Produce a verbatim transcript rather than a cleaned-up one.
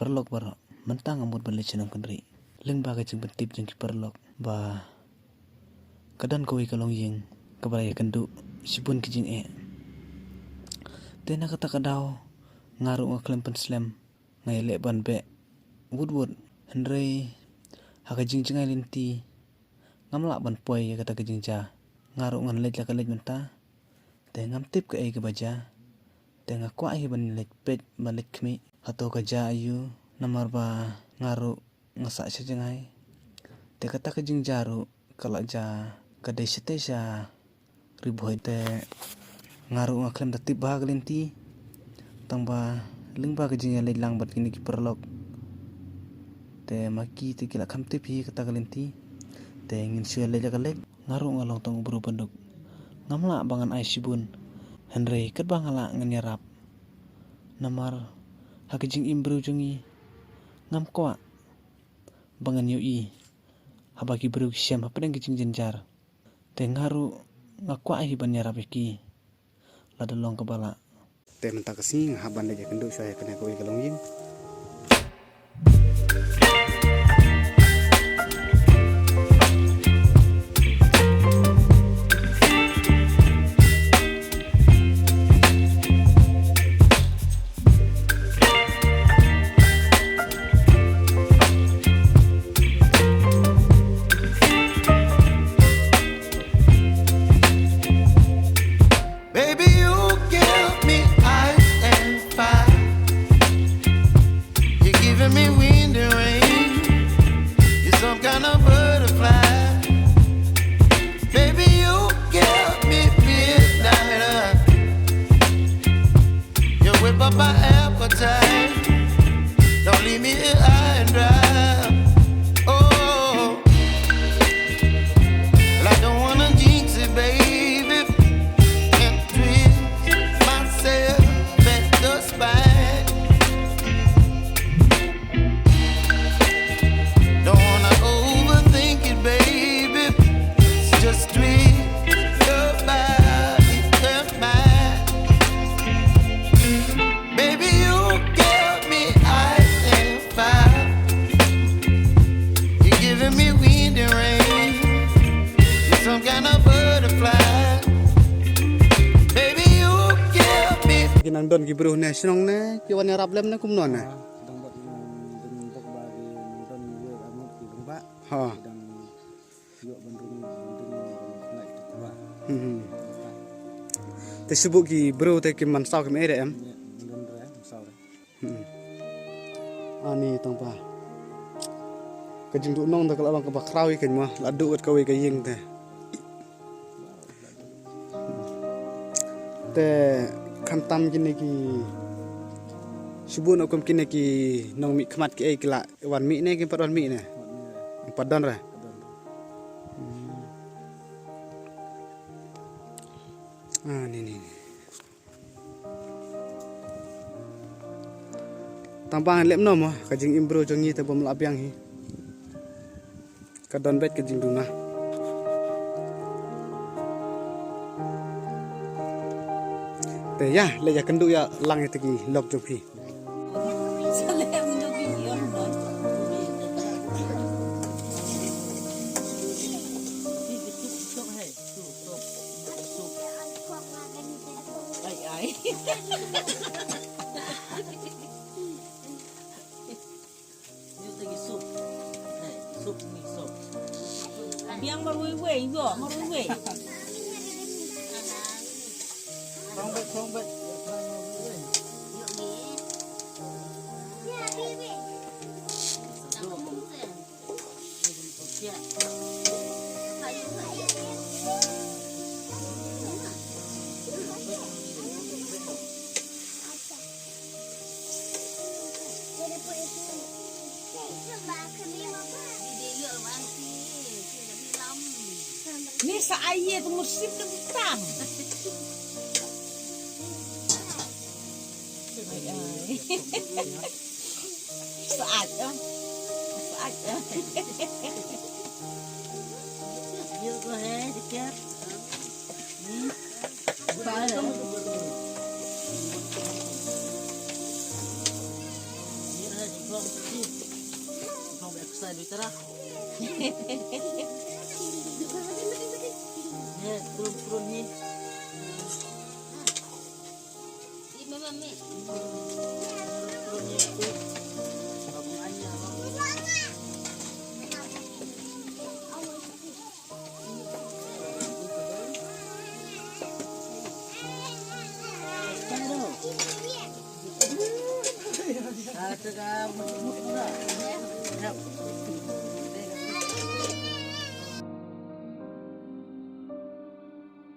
paralok baroh, mynta nga mut ban leit sha nongkynrih lyngba ka jingpyntip jong ki paralok ba ka don kawei ka longïing kaba la ïakynduh shibun ki jingeh. Te na kata ka daw nga ruh nga khlem pynslem, nga ïaleh ban beh wut wut, hynrei ha ka jingjngai lynti ngam lah ban poi ïa kata ka jingjia. Nga ruh ngan leit la ka leit mynta, te ngam tip kaei kaba jia. Te nga kwah hi ban leit peit, ban leit khmih hato ka jia aiu, namar ba nga ruh nga sah sha jngai. Te kata ka jingjia ruh ka la jia ka dei shatei sha Ri Bhoi. Te nga ruh nga khlem da tip bha ka lynti, tang ba lyngba ka jingïaleit lang bad kine ki paralok, te ma ki te ki la kham tip hi kata ka lynti. Te ngin shu ïaleit la ka leit. Nga ruh nga long tang u briew baduk, ngam lah ba ngan ai shibun, hynrei katba nga lah ngan ïarap. Namar ha ka jingim briew jong ngi, ngam kwah ba ngan ïohi haba ki briew ki shem hapdeng ki jingjynjar. Te nga ruh nga kwah hi ban ïarap ïa ki lada long kaba lah. Te mynta ka sngi nga hap ban leit ïakynduh shuwa ïa kane kawei ka longïing. Baby, you give me ice and fire. You're giving me wind and rain. You're some kind of butterfly. Baby, you give me midnight oil. You whip up my appetite. Don't leave me here high and dry. Oh, well, I don't wanna jinx it, baby, and twist myself at the spine. Don't wanna overthink it, baby. It's just twist your body and mine. Baby, you give me ice and fire. You're giving me wind and rain. You're some kind of butterfly. Baby, you give me Ki nang don ki briew ne shnong ne ki wan ïarap lem ne kumno ne? Dang bad nang don bok ba ki nang don ïa ka mut ki dang ba. Ha. Dang ïoh ban rung ban rung ban ngai tu ba. Hmm. Te shu bok ki briew te ki man saw ki me re em. Ïa, ban rung re, man saw re. Hmm. Ani tang ba. Ka jingduh nong da ka la long kaba khraw ïa ka ma la duh wat kawei ka ïing te. Te khamtam kine ki shibun o kum kine ki nongmihkhmat ki ei ki la wan mih ne ki pat wan mih ne? Pat don re. Ah, ni, ni, ni. Tang ba ngan leh noh mo ka jingim briew jong ngi te bym lah biang hi. Ka don beit ka jingduna. Te ïa leh ïa kynduh ïa lang ïa te ki lok jong phi. Ai, ai. Ni lagi sup. Hai, sup ni sup. Biang marwei wei, yo, marwei wei. Song bet, song bet. Ni sa ai ïa tu musim tu tam. Ai, ai. Saat ah. Saat ah. Dia ko hai dekat. Ni. Ba. Exercise dulu, Tara. Ye, turun, turun ni. Turun ni.